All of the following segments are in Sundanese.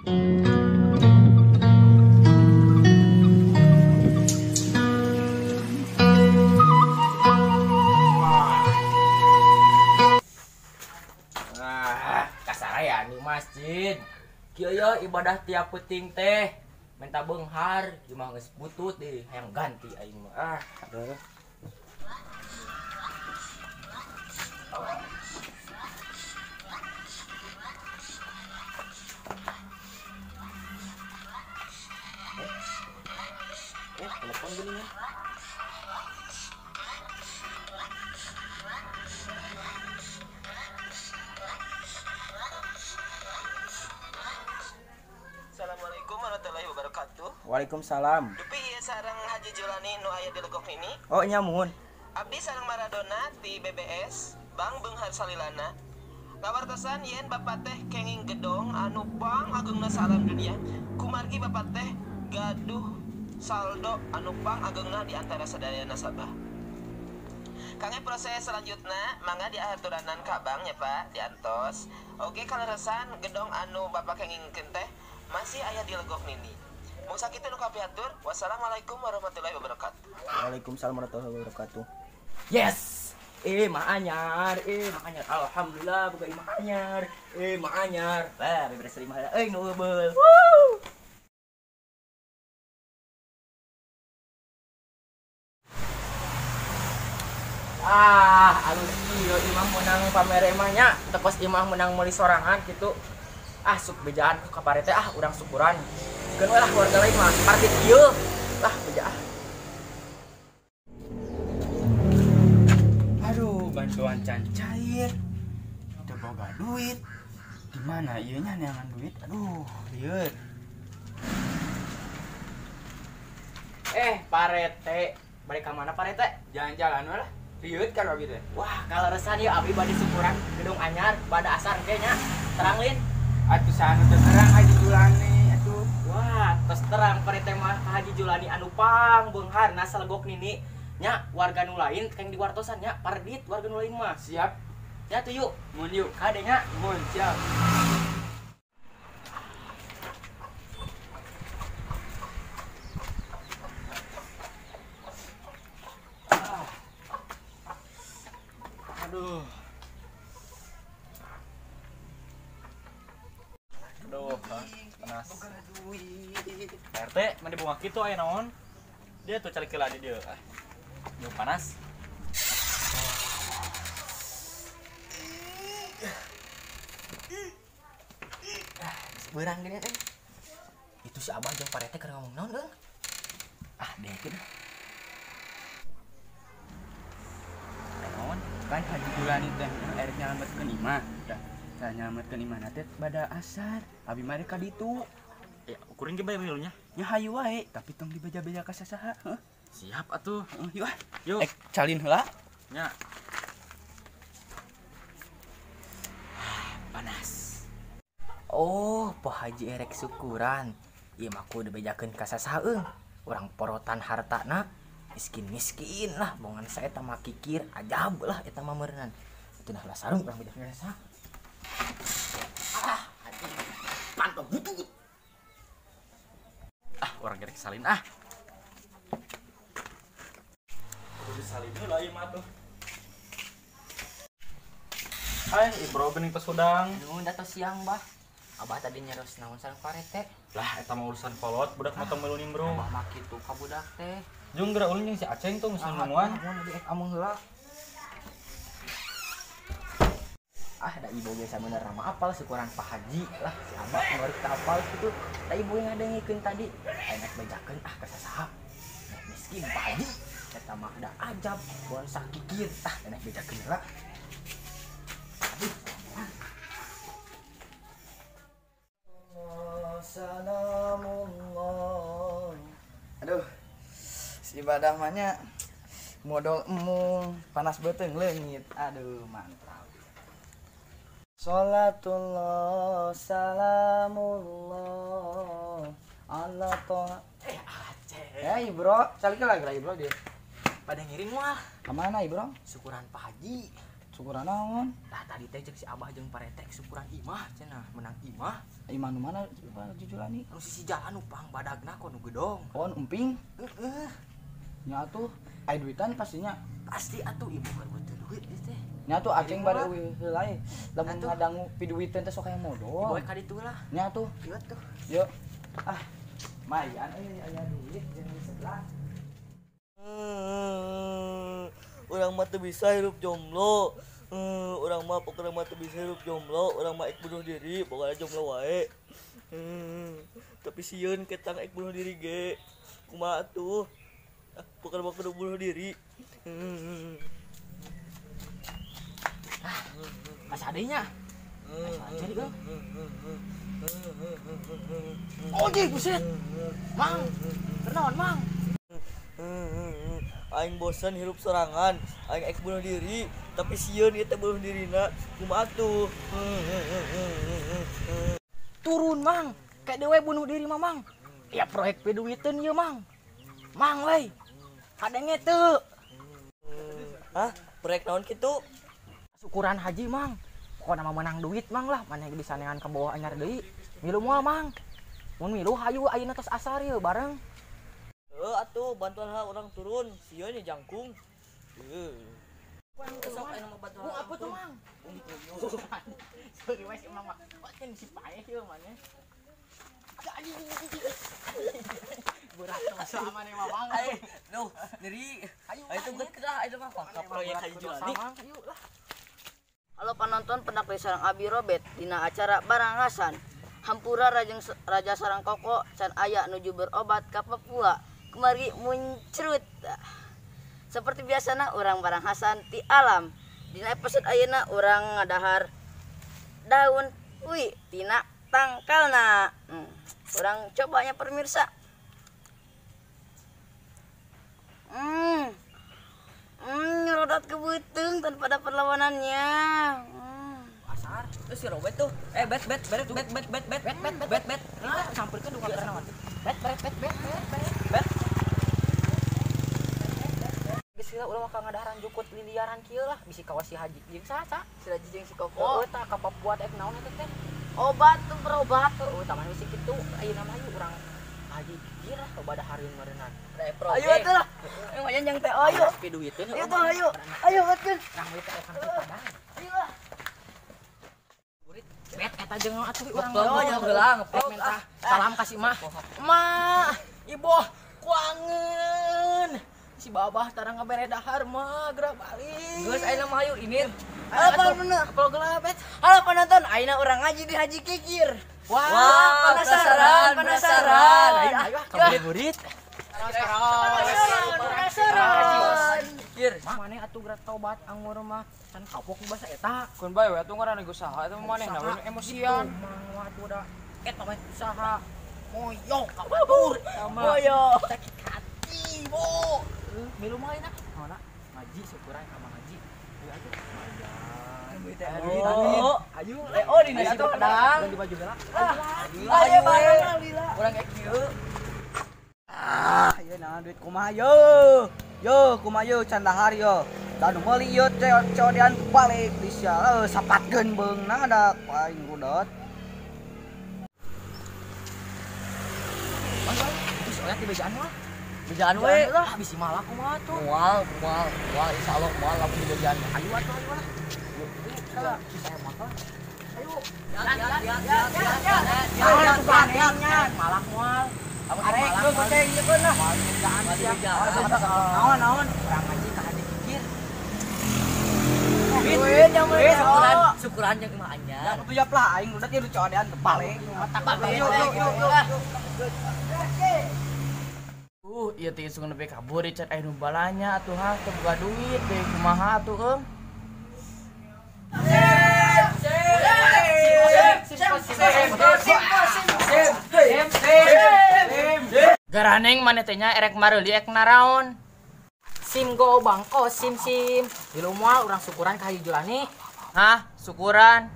Nah, kasaraya di masjid. Kieu ya ibadah tiap peuting teh. Minta beunghar, ieu mah geus butut deui, hayang ganti aing mah. Ah, aduh. Telepon gini ya. Assalamualaikum warahmatullahi wabarakatuh. Waalaikumsalam. Dupi ieu sareng Haji Julani nu aya di Legok ini. Oh nya muhun. Abdi sareng Maradona ti BBS Bank Beunghar Salilana. Ngawartosan yen bapak teh kenging gedong anu pang agengna salam dunia. Kumargi bapak teh gaduh saldo anu pang agengna di antara sadaya nasabah. Kangge proses selanjutnya mangga diaturanan ka bank ya Pak, diantos. Oke kaleresan gedong anu bapak kengingkeun teh masih aya di Legok Nini. Mung sakitu nu kapihatur. Wassalamualaikum warahmatullahi wabarakatuh. Waalaikumsalam warahmatullahi wabarakatuh. Yes. Mah anyar, mah anyar. Alhamdulillah boga imah anyar. Mah anyar. Lah beberes imah euy nu eubeul. Woo. Ah, alus ieu imah meunang pamere mah nya, tekos imah meunang meuli sorangan kitu. Ah, sok bejaan ku ka parete ah urang syukuran. Keun we lah warga lain mah partit ieu. Lah beja ah. Aduh, bantuan can cair. Teu boga duit. Di mana ieu nya neangan duit? Aduh, lieur. Parete, balik ka mana parete? Jalan-jalan we lah. Riut kan abi teh. Wah, kaleresan ieu abi bade syukuran gedung anyar bada asar engke nya. Terang lin. Atuh saha nu teu terang Haji Julani atuh. Wah, tos terang parete mah ka Haji Julani anu pang beungharna salegok nini. Nya warga nu lain keng diwartosan nya pardit warga nu lain mah. Siap. Nya tuh yuk. Mun yuk. Kade nya. Mun siap. Aduh. Aduh, panas. RT, mandi bunga kitu aya naon? Dia tuh cari kela di dia. Ah. Nyuk panas. Beurang gini teh. Itu si Abah jeung Parete keur ngomong naon euy? Ah, deh kieu. Kan Haji Julani teh erek nyalametkeun imah. Tah, tah nyalametkeun imah teh bada asar. Abi mah rek ka ditu. Ya, ukurin ge bae milunya. Nya hayu wae, tapi tong dibeja-beja ka sasaha, heuh. Siap atuh. Heeh, yuk ah. Yuk. Calin heula. Nya. Panas. Oh, Pak Haji erek syukuran. Ieu mah kudu dibejakeun ka sasaha euy. Urang porotan hartana. Miskin-miskin lah, bongan saya mah kikir ajab lah eta mah meureunnan. Itu nah lah sarung urang bejakeun ka saha. Ah, anjing. Panto butut. Ah, urang gerek salin ah. Kudu disalin heula ieu mah tuh. Hai, Ibro geuning tos hudang. Nuhun da tos siang, Bah. Abah tadi nyeros naon sareng parete. Lah, eta mah urusan kolot, budak mah tong melunin, Bro. Abah mah kitu ka budak teh. Jung geura ulun jeung si Aceng tuh geus nungguan. Mun di amung heula. Ah, da ibu ge sabenerna mah apal syukuran Pak Haji lah si Abah nu rek apal kitu. Da ibu ngadengikeun tadi. Aya bejakeun ah ka sasaha. Miskin Pak Haji. Eta mah da ajab, bon sakikir. Ah, enak bejakeun heula. Aduh. Salamullah. Aduh. Si ibadah mah nya modal emung, panas beuteung leungit. Aduh, mantap. Salatullah salamullah ala toha. Aceh. Ya, Ibro, calik lagi lah Ibro dia. Pada ngiring mah. Kemana Ibro? Syukuran Pak Haji. Syukuran naon? Tah tadi teh cek si Abah jeung Paretek syukuran imah cenah, menang imah. Imah nu mana Haji Julani? Nu sisi jalan nu pang badagna kok nu gedong. Oh, emping. Heeh. Nya atuh aya duitan pastinya. Pasti atuh ibu keur butuh duit ieu teh. Nya atuh aceng bade eueuh heula ye. Lamun ngadangu piduiteun teh sok aya modol. Ibu ka ditu lah. Nya atuh. Ieu tuh. Yuk. Ah. Mayan euy aya duit jeung di sebelah. Urang mah teu bisa hirup jomblo. Urang mah pokokna mah teu bisa hirup jomblo, urang mah ek bunuh diri, pokokna jomblo wae. Tapi sieun ketang ek bunuh diri ge. Kumaha atuh? Pokokna mah kudu bunuh diri. Mas adenya. Mas cari euy. Oh, jing buset. Mang. Kenaon, Mang? Aing bosan hirup sorangan, aing ek bunuh diri, tapi sieun ieu teh bunuh dirina, kumaha atuh? Turun, Mang. Kayak dewe bunuh diri mah, Mang. Ya proyek piduiteun ieu, Mang. Mang we. Kadenge teu. Hah? Proyek naon kitu? Syukuran haji, Mang. Pokona mah menang duit, Mang lah. Maneh bisa neangan ka bawah anyar deui. Milu moal, Mang. Mun milu hayu ayeuna tos asar ieu bareng. Heuh atuh bantuan heula urang turun, sieun nya jangkung. Heuh. Sok anu mah bantuan. Apa tuh, Mang? Sorry we si Mang mah. Kan si paeh ieu maneh. Berat dosa maneh mah, Mang. Aduh, nyeri. Ayo tuh geus lah, ayo mah ka proyek Haji Julani. Ayo lah. Halo panonton pendak sarang Abi Robet dina acara Barang Hasan. Hampura Raja Sarang Koko can aya nuju berobat ka Papua. Kumargi muncrut. Seperti biasana urang Barang Hasan ti alam. Dina episode ayeuna urang ngadahar daun ui tina tangkalna. Urang cobanya pemirsa. Nyerodot ke beuteung tanpa ada perlawanannya. Asar. Terus si Robet tuh. Bet bet bet bet bet bet bet bet bet bet. Nah, sampeurkeun duka karena Bet bet bet bet bet bet. Geus heula ulah mah ngadaharan jukut liliaran kieu lah bisi kawas si Haji jeung saha? Si Haji jeung si Koko. Oh, tah ka Papua teh naon eta teh? Obat tuh berobat. Heuh, tah mah bisi kitu. Ayeuna mah hayu urang Haji kikir lah loba dahareun meureunnan. Ayo atuh lah. Yang yang teh ayo. Piduiteun. Ayo tuh ayo. Ayo atuh. Rang we teh kan padang. Ayo lah. Bet eta jeung atuh urang jeung gelang. Minta salam kasih mah. Mah, ibu kuangeun. Si babah tarang ngabere dahar mah geura balik. Geus ayeuna mah hayu ini. Halo bener. Apel geula bet. Halo penonton, ayeuna urang ngaji di Haji Kikir. Wah, penasaran, penasaran. Ayo, kabuburit. Penasaran. Kir, maneh atuh geura tobat anggur mah can kapok basa eta. Keun bae we atuh ngaranna geus saha eta mah manehna we emosian. Mang atuh da eta mah usaha moyong ka batur. Moyong. Sakit hati, Bu. Milu mah enak. Naonna? Ngaji syukuran ka Mang Haji. Ayo atuh. Ayo. Ayo. Oh, di nasi padang. Di baju geula. Ayo bareng lila. Urang ek kieu. Ah, ieu naon duit kumaha yo. Yo, kumaha yo can dahar yo. Da nu meuli ieu teh codean balik di sia. Sapatkeun beungna da aing rudot. Terus oyak di bejaan mah. Bejaan we. Lah bisi malah kumaha tuh. Moal, moal, moal insyaallah moal lamun di bejaan. Ayo atuh ayo lah. Bisa emot lah. Ayo. Ya, malak moal. Arek gua goceng ieu lah. Naon naon? Urang ngaji ka Haji Kikir. Duit yang meuli syukuran, syukuran jeung imah anyar. Ya atuh lah aing udah ieu codean tebalik. Yuk yuk yuk yuk. Ieu teh isuk nepi kabur di cat aya nu balanya atuh ha teu boga duit deui kumaha atuh eung. Garaneng maneh teh nya erek mareuli ek naraon. Sim go bangko sim sim. Milu moal urang syukuran ka Haji Julani. Hah, syukuran.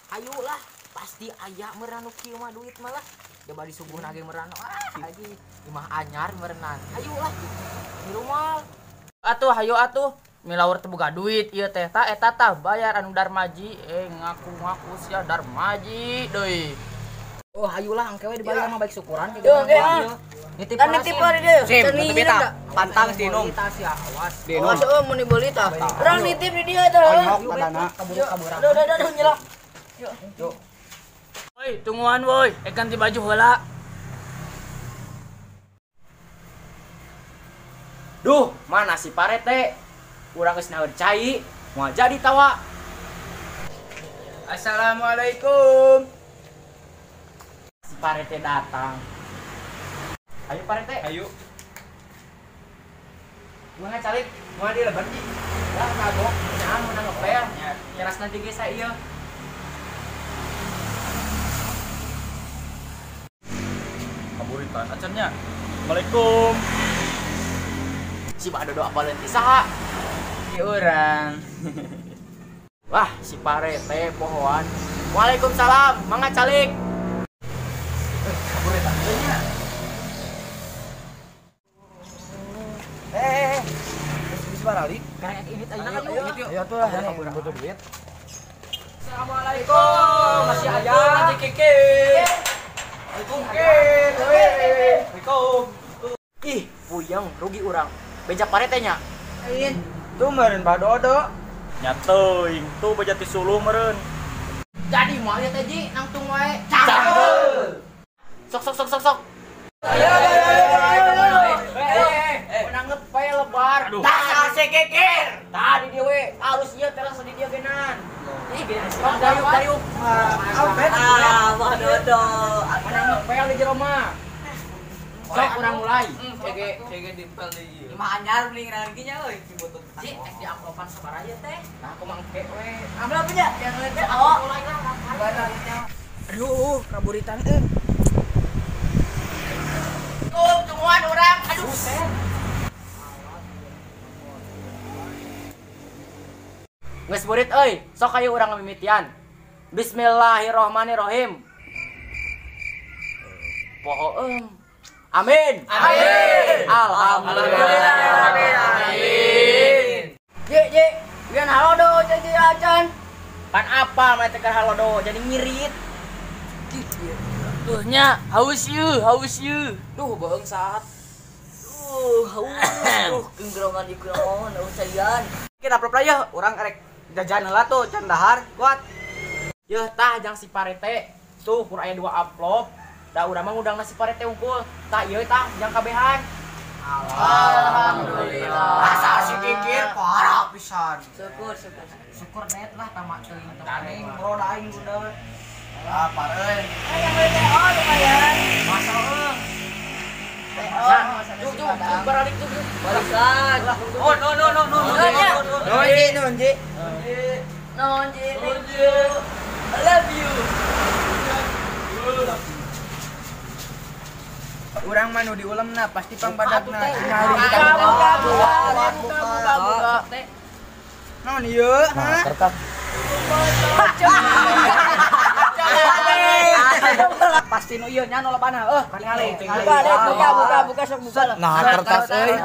Ayo lah, pasti aya meureun nu kieu mah duit mah lah. Coba disuguhna ge meureun. Ah, Haji imah anyar meureunnan. Ayo lah. Milu moal. Atuh hayu atuh. Milaur teu boga duit ieu teh tah eta tah bayar anu Darmaji ngaku-ngaku sia Darmaji deui. Oh hayulah engke we dibayar mah baik syukuran Yo, engke ah. Nitip Kan nitip di dieu. Sim, tapi tah pantang si Nung. Awas. Awas eueuh mun dibeli tah. Urang nitip di dieu tah. Onyok padana. Kabur-kaburan. Aduh aduh aduh nyelak. Yuk. Woi, tungguan woi, ganti baju heula. Duh, mana si Parete? Urang geus naeur cai, moal jadi tawa. Assalamualaikum. Si Parete datang. Ayo Parete. Ayo. Gua ngacalik, moal dilebar ji. Lah kagok, cenah menang ngepel. Teras nanti ge sa ieu. Kaburitan acannya. Assalamualaikum. Si Pak Dodo apaleun ti saha? Si urang. Wah, si Parete pohoan. Waalaikumsalam, mangga calik. Kaburitan teh nya. Geus baralik. Karek ini ayeuna ayo. Ayo atuh lah, butuh duit. Assalamualaikum. Masih aya. Haji Kiki. Assalamualaikum. Ih, puyeng rugi urang. Beja Parete nya. Lain. Tuh meureun Pak Dodo. Nya teuing, tuh beja ti suluh meureun. Jadi moal ieu teh ji, nangtung wae. Cakep. Sok sok sok sok sok. Ayo ayo ayo ayo. Menang ngepel lebar. Tah si Kikir. Tah di dieu we, halus ieu teras di dieu genan. Ih, genan. Sok dayuk dayuk. Ah, Pak Dodo. Menang ngepel di jero mah. Sok urang mulai. Cege dipel deui. Imah anyar beli ngeunaan nya euy si butut. Ji, ek di amplopan sabaraha ieu teh? Tah aku mah engke we. Amplop nya yang teh oh. Mulai lah. Aduh, kaburitan euy. Tuh, tungguan urang. Aduh. Geus burit euy, sok ayo urang mimitian. Bismillahirrahmanirrahim. Poho eum. Amin. Amin. Alhamdulillah. Amin. Ji, ji, bian halodo jadi acan. Pan apa mah teh halodo jadi ngirit. Tuh nya, haus ieu, haus ieu. Duh, beung saat. Duh, haus. Duh, genggerongan di kunaon, haus caian. Kita amplop lah yeuh, urang erek jajan heula tuh can dahar, kuat. Yeuh tah jang si Parete. Tuh kur aya 2 amplop. Da urang mah ngundang si Parete unggul. Tah ieu tah jang kabehan. Alhamdulillah. Asa si Kikir parah pisan. Syukur, syukur. Syukur net lah tamak teuing Daning bro daing udah. Lapar euy. Yang teh oh lumayan. Masa euy. Teh oh, juk juk baralik juk. Barisan. Oh, no no no no. Nuhun ji, nuhun ji. Nuhun ji, thank you. I love you. Urang mah nu diulemna pasti pangbadagna. Buka buka buka buka. Naon ieu? Nah, kertas. Pasti nu ieu nya nu lebana euh ningali. Buka deh, buka buka buka sok buka lah. Nah, kertas euy.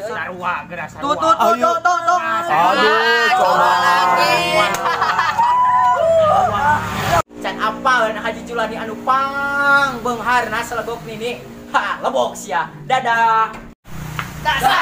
Sarua geura sarua. Tuh tuh tuh tuh tuh tuh. Aduh, coba lagi. Can apal Haji Culani anu pang beungharna selegok nini. Ha, lebok sia. Dadah. Dadah.